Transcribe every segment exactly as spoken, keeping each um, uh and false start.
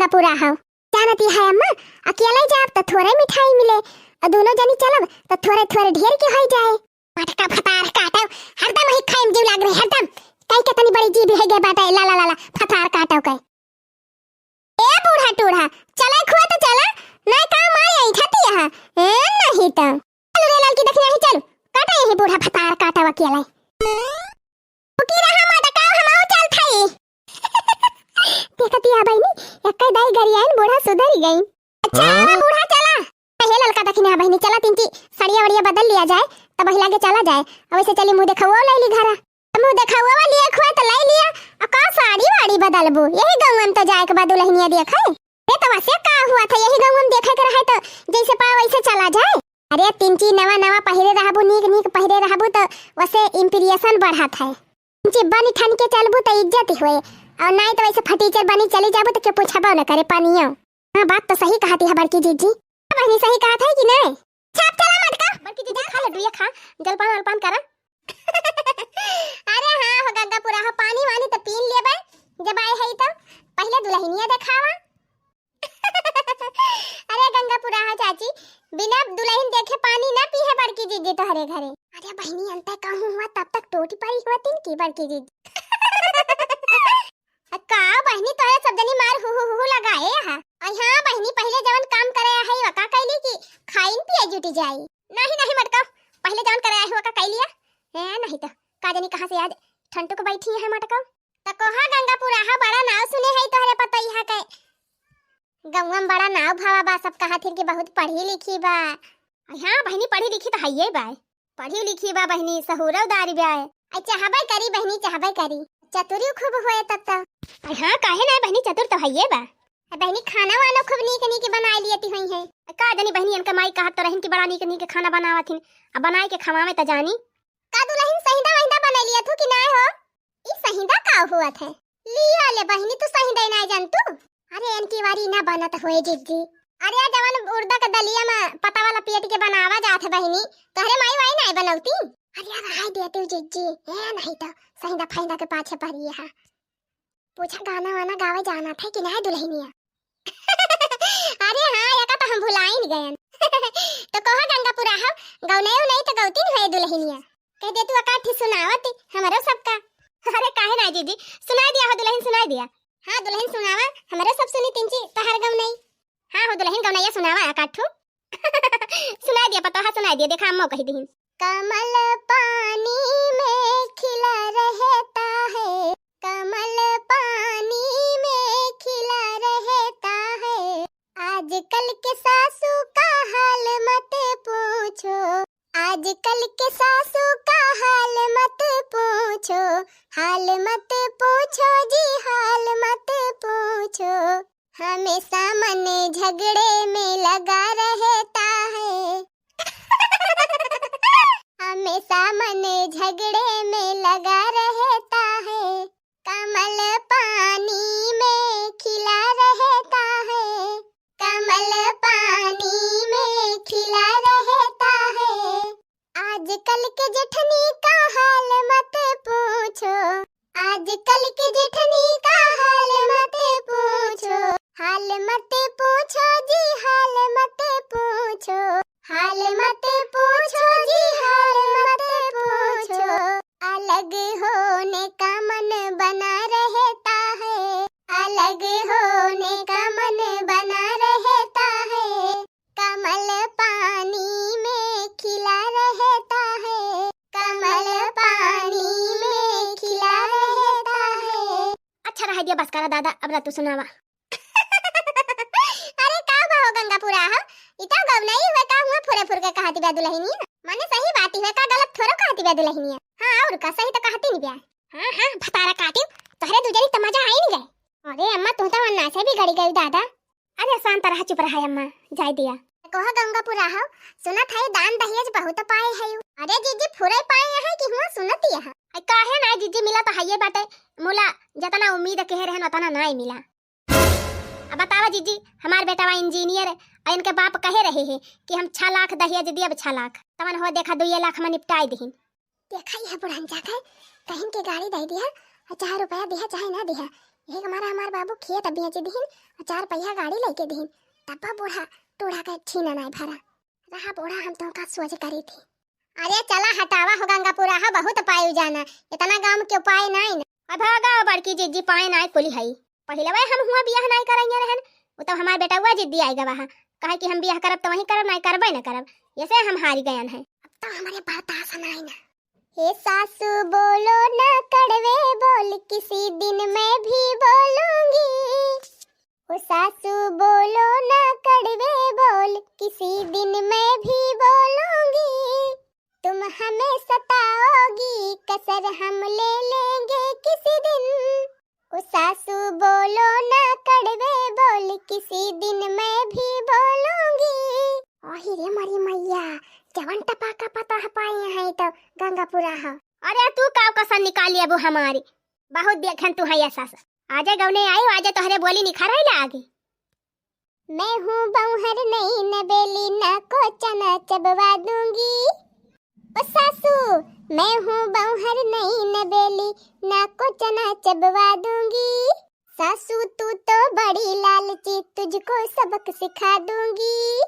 का पूरा हो। जानती है अम्मा, अकेले जाब त थोड़े मिठाई मिले, और दोनों जनी चलब त थोड़े थोड़े ढेर के होई जाए। मटका भतार काटो, हरदम ही खाइम जीव लाग रहे, हरदम। कई के तनी बड़ी जीभ है गे बाटे, ला ला ला ला, भतार काटो के। ए बूढ़ा टूढ़ा, चले खुआ तो चला, नहीं काम आई आई खाती है, ए नहीं तो। चल रे ललकी दखिया ही चल, काटे यही बूढ़ा भतार काटो अकेले। रुकी रहा मटका, हम आऊ चल थाई। देखती है बहिनी, एक्कै दाई गरियाइन बूढ़ा सुधरी गई। अच्छा, हाँ? अब बूढ़ा चला। हे ललका दखिना बहिनी, चला तिनकी सड़िया वड़िया बदल लिया जाए, तब वही लागे चला जाए। अब ऐसे चली मुँह देखावा ले ली घरा। मुँह देखावा लिए खुआ तो ले लिया, और का साड़ी वाड़ी बदलबू? यही गाँव में तो जाए के बाद दुल्हनिया देखे। ये तो वैसे का हुआ था, यही गाँव में देखे के रहे तो जैसे पाओ वैसे चला जाए। अरे तिनकी नवा नवा पहिरे रहबू, नीक नीक पहिरे रहबू तो वैसे impression बढ़त है। जे बनी ठन के चलबू त इज्जत होए, और नाई त वैसे फटीचर बनी चली जाबू त केहू पूछबो न करे पानियो। हाँ, बात तो सही कहती है बड़की जीजी। बहिनी सही कहत है कि नहीं? छाप चला मटका। बड़की जीजी खा लड्डू ये खा, जलपान वलपान करा। अरे हाँ हो गंगा पूरा हो, पानी वानी तो पी लेबे, जब आए है तो पहले दुल्हनिया देखावा। अरे गंगा पुराहा चाची, बिना दुलहिन देखे पानी ना पीहे बड़की जीजी तोहरे घरे। अरे बहिनी, अंते कहूँ हुआ तब तक टूटी पड़ी हुआ तिनकी बड़की जीजी। का बहिनी तोहरे सब जनी मार हु हु हु हु लगाए हा। आई हाँ बहिनी, पहले जवन काम करे है वका कैली कि खाइन पिए जुटी जाई। नहीं नहीं मटका, पहले जवन करे है वका कैलिया। ए नहीं तो का जनी कहाँ से आज ठंटुक बैठी है मटका। त कोहा गंगा पुराहा बड़ा नाव सुने है तोहरे पतोहिया के। गौवा में बड़ा नाव भावा बा, सब कहत हिन कि बहुत पढ़ी लिखी बा। अरे हाँ बहिनी, पढ़ी लिखी तो हइये बा। पढ़ी लिखी बा बहिनी, सहूरदारी बा। आई चाहबे करी बहिनी, चाहबे करी। चतुरी खूब होए तब तो। अरे हाँ, काहे ना बहिनी, चतुर तो हइये बा। आ बहिनी, खाना वाना खूब नीक नीक बनाए लियती हुई है। का जानी बहिनी, इनका माई कहत तो रहिन कि बड़ा नीक नीक खाना बनावत हिन, अब बनाए के खवावे त जानी। का दुलहिन सहिंदा वहिंदा बना लिया थू कि नाय हो? ई सहिंदा का हुआ थे? लिया ले बहिनी, तू सहिंदा ही नाय जान तू। अरे इनकी वारी ना बनत होए जिज्जी। अरे जवन उड़दा के दलिया में पता वाला पेट के बनावा जात है बहिनी, तोहरे माई वाई नाय बनौती। अरे यार हाय देती जिज्जी, ए नहीं तो सहिंदा फहिंदा के पाछे पड़ी है। पूछा गाना वाना गावे जाना थे कि नाय दुलहिनिया? अरे हाँ, एका तो हम भुलाइन गयन। तो कहो गंगा पुराहा, गौनई उनई तो गौती नहीं है दुलहिनिया। कह दे तू एकाठी सुनावत हमरो सबका। अरे काहे ना जीजी, सुनाई दिया हो दुलहिन, सुनाई दिया। हाँ दुलहिन सुनावा, हमरो सब सुनी तिनची तोहार गौनई। हाँ हो दुलहिन गौनैया सुनावा एकाठू। सुनाई दिया पतोहा, सुनाई दिया, देखा अम्मा कही दिहिन। कमल पानी में खिला रहता है, कमल पानी में खिला रहता है। आजकल के सासू का हाल मत पूछो, आजकल के सासू का हाल मत पूछो, हाल मत पूछो जी, हाल मत पूछो। हमेशा मन झगड़े में लगा रहता है। हमेशा मन झगड़े में लगा रहता है। कमल पानी में खिला रहता है। कमल पानी में खिला रहता है। आजकल के जेठनी का हाल मत पूछो, आजकल के जेठनी का हाल मत पूछो, हाल मत पूछो जी, हाल मत पूछो, हाल मत पूछो जी, हाल मत पूछो। अलग होने का मन बना रहता है, अलग होने का मन बना रहता है। कमल पानी में खिला रहता है, कमल पानी में खिला रहता है। अच्छा रह दिया, बस करा दादा, अब ना तू सुनावा। अरे का बा हो गंगा पुराहा, इता गौनई हुए का हुआ फुरे फुर के कहती बा दुलहिनिया? माने सही बात ही है का, गलत थोड़ो कहती बा दुलहिनिया। हाँ और का, सही तो कहती नहीं बा। हाँ हाँ भतारा काटी, तोहरे दू जनी त मजा आई नहीं गए। अरे अम्मा तू तो वन्ना से भी गड़ी गई दादा। अरे शांत रहा, चुप रहा अम्मा, जाए दिया। कहो गंगा पुराहा, सुनत है दान दहेज बहुत पाए है। अरे जीजी फुरे पाए है कि हुआ सुनत यह? अरे काहे ना जीजी, मिला तो हइये बाटे, मुला जतना उम्मीद कहे रहन उतना ना मिला। अब बतावा जीजी, हमार बेटवा इंजीनियर है, और इनके बाप कहे रहे हैं कि हम छह लाख दहेज दियब, छह लाख। तवन हो देखा दुइये लाख में निपटाई दिहिन। देखा यह बुढ़न जाके कहिन के गाड़ी दे दिया, और चाहे रुपया दिया चाहे ना दिया, यही हमारा हमार बाबू खेत बेच दिहिन, चार पहिया गाड़ी लेके दिहिन, तब बूढ़ा टूढ़ा के छीना नाई भरा। रहा बूढ़ा, हम तोहका सोझ करी थी। अरे चला हटावा हो गंगापुरा, हा बहुत पायु जाना, इतना गाँव के उपाय नाई न। अब भागा बड़की जिज्जी, पाए नाई कुली हई। पहिले वह हम हुआ बियाह नाई करइया रहन, उ तब हमार बेटउआ जिद्दी आई गवा हा, कहे कि हम बियाह करब तो वहीं करब, नाई करबे न करब, ऐसे हम हारी गयन है। अब तो हमारे बर्दाश्त नाई ना। हे सासू बोलो ना कड़वे बोल, किसी दिन मैं भी बोलूंगी। ओ सासू बोलो ना कड़वे बोल, किसी दिन मैं भी बोलूंगी। तुम हमें सताओगी, कसर हम ले लेंगे किसी दिन। ओ सासू बोलो ना कड़वे बोल, किसी दिन मैं भी बोलूंगी। ओही रे मरी मैया, जवन टपाका पता है पाए हैं तो गंगापुरा हो। अरे तू का कसर निकाली अब हमारी, बहुत देखन तू है सास। आजे गौने आई, आजे तोहरे बोली निखर आई लागे। मैं हूँ बौहर नई नबेली, ना कोचा ना चबवा दूंगी। ओ सासू, मैं हूँ बौहर नई नबेली, ना कोचा ना चबवा दूंगी। सासू तू तो बड़ी लालची, तुझको सबक सिखा दूंगी।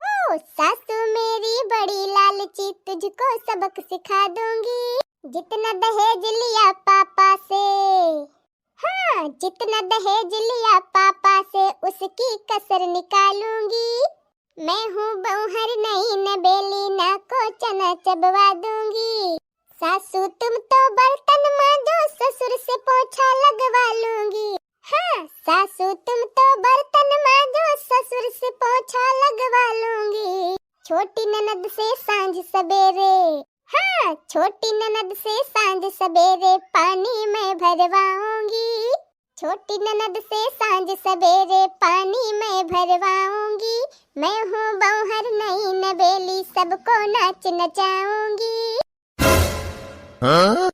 ओ सासू मेरी बड़ी लालची, तुझको सबक सिखा दूंगी। जितना दहेज लिया पापा से, हाँ, जितना दहेज लिया पापा से, उसकी कसर निकालूंगी। मैं हूँ बौहर नई नबेली, ना कोचा ना चबवा दूंगी। सासू तुम तो बर्तन मांजो, ससुर से पोछा लगवा लूंगी। हाँ, सासू तुम तो बर्तन मांजो, ससुर से पोछा लगवा लूंगी। छोटी ननद से सांझ सबेरे, हाँ, छोटी ननद से सांझ सबेरे पानी मैं भरवाऊंगी। छोटी ननद से सांझ सबेरे पानी मैं भरवाऊंगी। मैं हूँ बौहर नई नबेली, सबको नाच नचाऊंगी। हाँ?